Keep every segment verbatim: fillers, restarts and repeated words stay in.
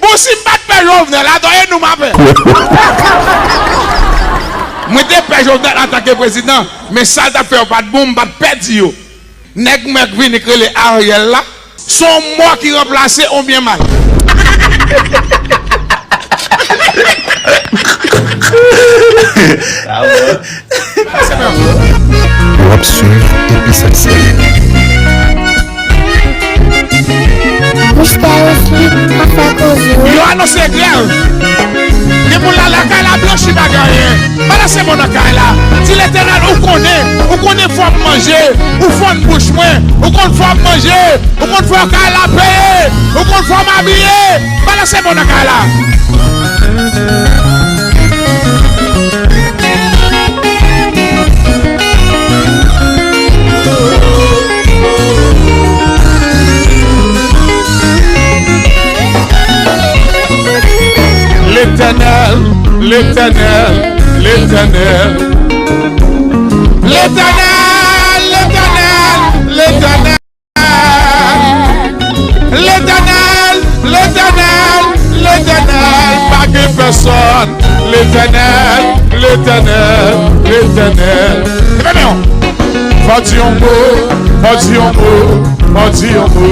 Bon, si m pa t pè Jovenel, atò e nou m a pè. Mwen te pè Jovenel antanke prezidan, men sa l t ap fè yo pa t bon, m pa t pè di yo. Nèg mwen k vini k rele Ariel la, se yon mò ki ranplase yon byen mal. W ap swiv Episode sèt. Mistè Wesley ap fè koze wi. Yo anonse grèv. Gen moun la lakay la blanchi pa gen anyen. Balanse men w nan kay la. Di Letènèl, ou konnen, ou konnen fò m manje, ou fann bouch mwen, ou konn fò m manje, ou konn fò kay la peye, ou konn fò m abiye. Balanse men w nan kay la. Letènèl, Letènèl, Letènèl. Letènèl, Letènèl, Letènèl. Letènèl, Letènèl, Letènèl, pa gen pèsòn. Letènèl, Letènèl, Letènèl. Fò di yon mo, fò di yon mo, fò di yon mo.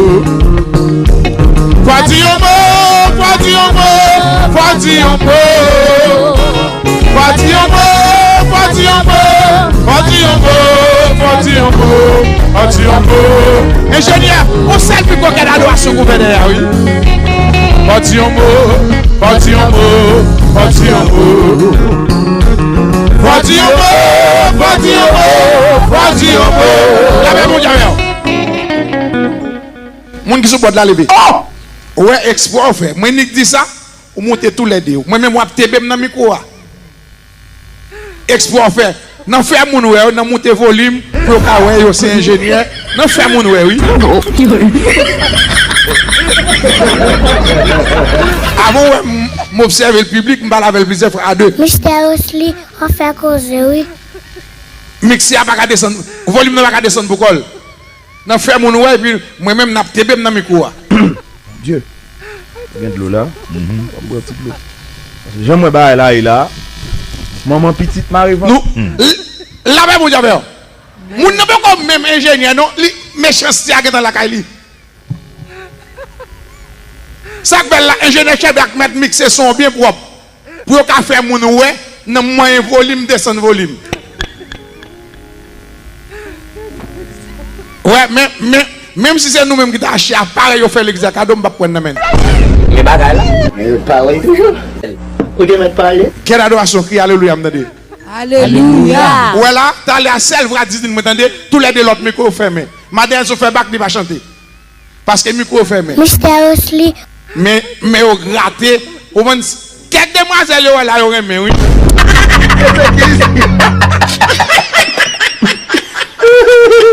Fò di yon mo, fò di yon mo, fò di yon mo. Fò di yon mo, fò di yon mo, fò di yon mo, fò di yon mo, fò di yon mo. Enjenyè, yon sèl pi gwo kè dadorasyon gouvènè a, wi. Fò di yon mo, fò di yon mo, fò di yon mo. Fò di yon mo, fò di yon mo, fò di yon mo. Lapè Bondye avè w. Moun ki sou pòt la leve. Oh! Ou wè ekspwa w fè. Mwen nik di sa, ou monte toulède. Mwen menm w ap tebe m nan mikwo a. Ekspwa w fè. Nan fè moun wè yo, nan moute volim pou yo ka wè yo se enjenyè. Nan fè moun wè wi. Avan w wè m, m obsève l piblik, m pale avè l plizyè fwa a de. Mistè Wesley, w ap fè koze wi. Mikse a pa ka desann, volim nan pa ka desann pou kò l. Nan fè moun wè, epi mwen menm n ap tebe m nan mikwo a. Dye. Gen dlo la. Mhm. Ban m bwè ti dlo. Paske jan m wè bagay la ye la, manman pitit mare vant. Nou, l-, lapè Bondye avè w. Moun nan poko menm enjenyè non, li, mechanste a gentan lakay li. Sa k bèl la, enjenyè Chèbè ak mèt mikse son byen pwòp. Pou yo ka fè moun wè nan mwayen volim, desann volim. Wè, men, men, menm si se nou menm ki ta achte aparèy yo fè legliz la kado, m p ap pran nan men nou. Men bagay la. Men yo pale toujou. Ou te mèt pale. Kè dadorasyon, kri alelouya, m tande. Alelouya. Ou wè la, talè a sèl vra dizin mwen tande, toulède lòt mikwo yo fèmen. Madan Elzo fè bak, li pa chante. Paske mikwo fèmen. Mistè Wesley. Men, men yo grate. Ou konprann? Kèk demwazèl yo wè la yo renmen, wi.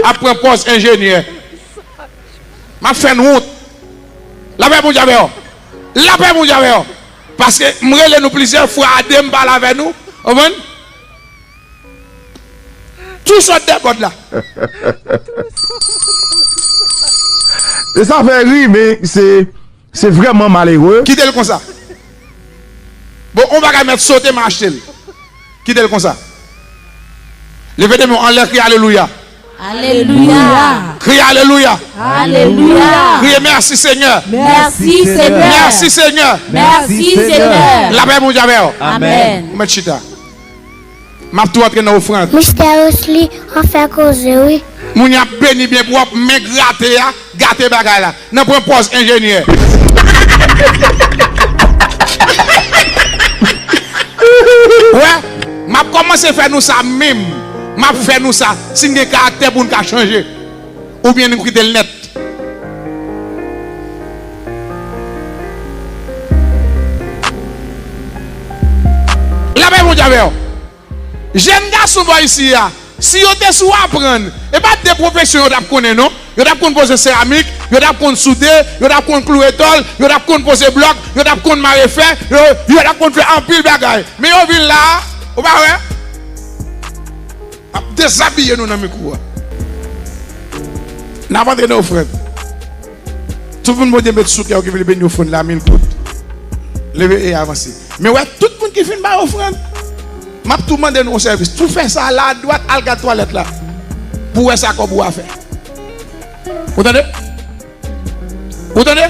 Ap pran pòz enjenyè. M ap fè n wont. Lapè Bondye avè w. Lapè Bondye avè w. Paske m rele nou plizyè fwa a de, m pale avè nou. Ou konprann? Tou sot de bòd la. E sa fè ri, men se, se vrèman malere. Kite l konsa. Bon, on bagay mèt sote, m achte l. Kite l konsa. Leve de men w anlè, kriye alelouya. Alelouya. Kriye alelouya. Alelouya. Kriye mèsi Senyè. Mèsi Senyè. Mèsi Senyè. Mèsi Senyè. Lapè Bondye avè w. Amèn. Ou mèt chita. M ap tou antre nan ofrann. Mistè Wesley, w ap fè koze wi. Moun y ap beni byen pwòp, men grate a, gate bagay la. Nan pran pòz enjenyè. Wè, m ap kòmanse fè nou sa menm. M ap fè nou sa. Si n gen karaktè pou n ka chanje. Oubyen nou kite l nèt. Lapè Bondye avè w. Jèn gason bò isi a, si yo te sou aprann, e pa de pwofesyon yo t ap konnen non. Yo t ap konn poze seramik, yo t ap konn soude, yo t ap konn kloure tòl, yo t ap konn poze blòk, yo t ap konn mare fè, yo, yo t ap konn fè anpil bagay. Men yo vin la a, ou pa wè? Ap dezabiye nou nan mikwo a. N ap antre nan ofrann. Tout moun Bondye met sou kè w ki vle beni ofrann la, mil goud. Leve e avanse. Men wè, tout moun ki fin bay ofrann, m ap tou mande nou yon sèvis. Tou fè sa la, adwat, al gad twalèt la. Pou wè sa kòb ou a fè. Ou tande? Ou tande?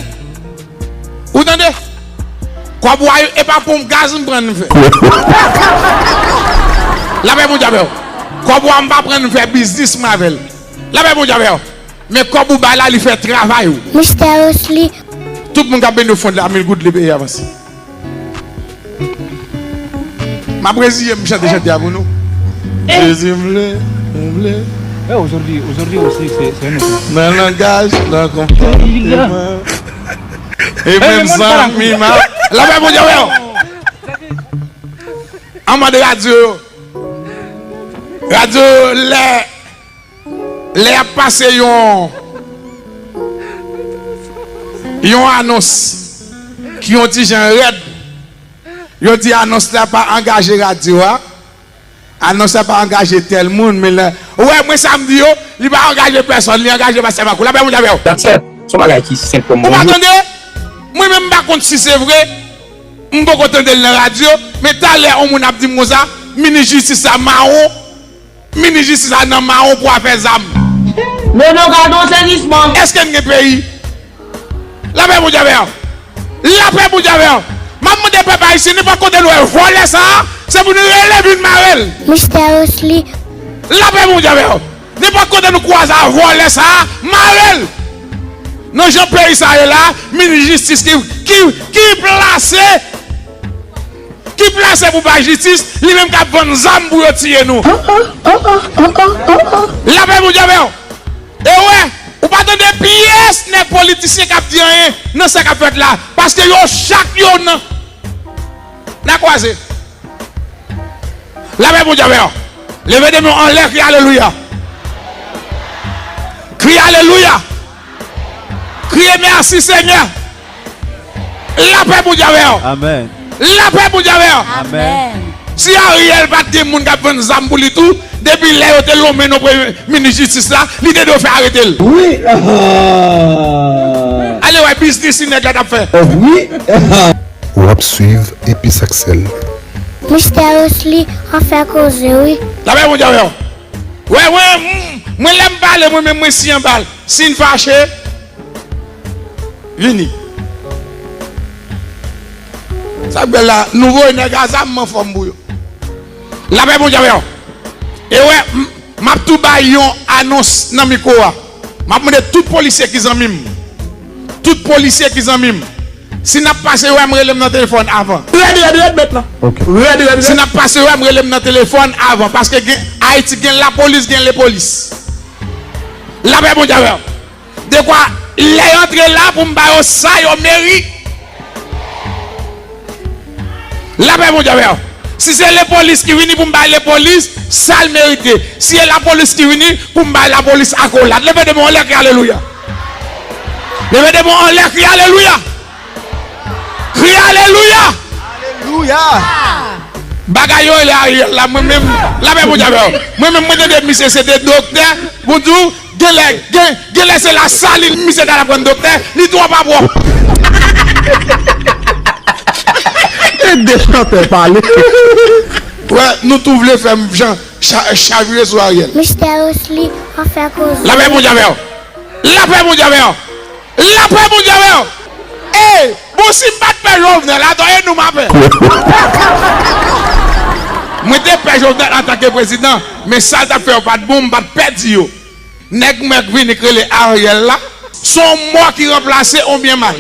Ou tande? Kòb ou a, e pa ponp gaz m pran m fè. Lapè Bondye avè w. Kòb ou a, m pa pran m fè biznis mwen avè l. Lapè Bondye avè w. Men kòb ou bay la, li fè travay ou. Mistè Osli. Tout moun k ap beni ofrann la, mil goud, leve e avanse. M ap reziye m chante chante a pou nou. Jezi m vle, m vle. Eh, aujourd'hui, aujourd'hui aussi, c'est, c'est un autre. Nan langaj, nan konpòteman. E menm zanmi m ap. Lapè Bondye avè w. Anba de radyo yo. Radyo yo, lè Lè y ap pase yon, yon anons ki yon ti jan rèd, yo di anons la pa angaje radyo a, anons la pa angaje tèl moun, men lè, ou wè, mwen sa m di yo, li pa angaje pèsòn, li angaje Pastè Makou. Lapè Bondye avè w. That's it. Se yon bagay ki senp kòm bonjou. Ou pa tande? Mwen menm m pa konn si se vre, m poko tande l nan radyo, men talè yon moun ap di m konsa, minis jistis la mawon. Minis jistis la nan mawon pou afè zam. Nono, gade yon sezisman. Èske n gen peyi? Lapè Bondye avè w. Lapè Bondye avè w. M ap mande pèp ayisyen, nenpòt kote nou wè vòlè sa a, se pou nou rele vin mare l. Mistè Osli. Lapè Bondye avè w. Nenpòt kote nou kwaze a vòlè sa a, mare l. Nan jan peyi sa ye la, minis jistis ki, ki, ki plase ki plase pou bay jistis, li menm k ap vann zam pou yo tiye nou. Lapè Bondye avè w. E wè, ou pa tande pyès nèg politisyen k ap di anyen nan sa k ap fèt la, paske yo chak yo nan, nan kwaze. Lapè Bondye avè w. Leve de men w anlè, kriye alelouya. Kriye alelouya. Kriye mèsi Senyè. Lapè Bondye avè w. Amèn. Lapè Bondye avè w. Amèn. Si Ariel pa t gen moun k ap vann zam pou li tou, depi lè yo te lonmen non premye minis jistis la, li te dwe fè arete l. Wi. Ale wè biznis li nèg la t ap fè. Wi. W ap swiv Epi Saksèl. Mistè Osli, w ap fè koze wi. Lapè Bondye avè w. Wè, wè, m, mwen lè m pale, mwen menm mwen siy anba l. Si n fache, vini. Sa k bèl la, nou voye nèg a zam m anfòm pou yo. Lapè Bondye avè w. E wè, m, m ap tou bay yon anons nan mikwo a. M ap mande tout polisye ki zanmi m. Tout polisye ki zanmi m. Si n ap pase wè m, rele m nan telefòn avan. Rèd, rèd, rèd, mèt la. Ok. Rèd, rèd, rèd. Si n ap pase wè m, rele m nan telefòn avan. Paske gen, Ayiti gen lapolis, gen lepolis. Lapè Bondye avè w. Dekwa, lè y antre la pou m ba yo sa yo merite. Lapè Bondye avè w. Si se lepolis ki vini pou m bay lepolis sa l merite. Si se lapolis ki vini pou m bay lapolis akolad. Leve de men w anlè, kriye alelouya. Leve de men w anlè, kriye alelouya. Kriye alelouya. Alelouya. Bagay yo rele Ariel la, mwen menm, lapè Bondye avè w. Mwen menm, mwen tande misye se te doktè, pou di w, genlè, gen, genlè se Lasalin misye t al aprann doktè, li twò pa pwòp. E de chantè pale. Wè, nou tou vle fè m jan, cha-, chavire sou Ariel. Mistè Osli, w ap fè koze. Lapè Bondye avè w. Lapè Bondye avè w. Lapè Bondye avè w. Ey, bon, si m pa t pè Jovenel, atò, e nou m a pè. Mwen te pè Jovenel antanke prezidan, men sa l t ap fè yo pa t bon, m pa t pè di yo. Nèg mwen k vini k rele Ariel la, se yon mò ki ranplase yon byen mal.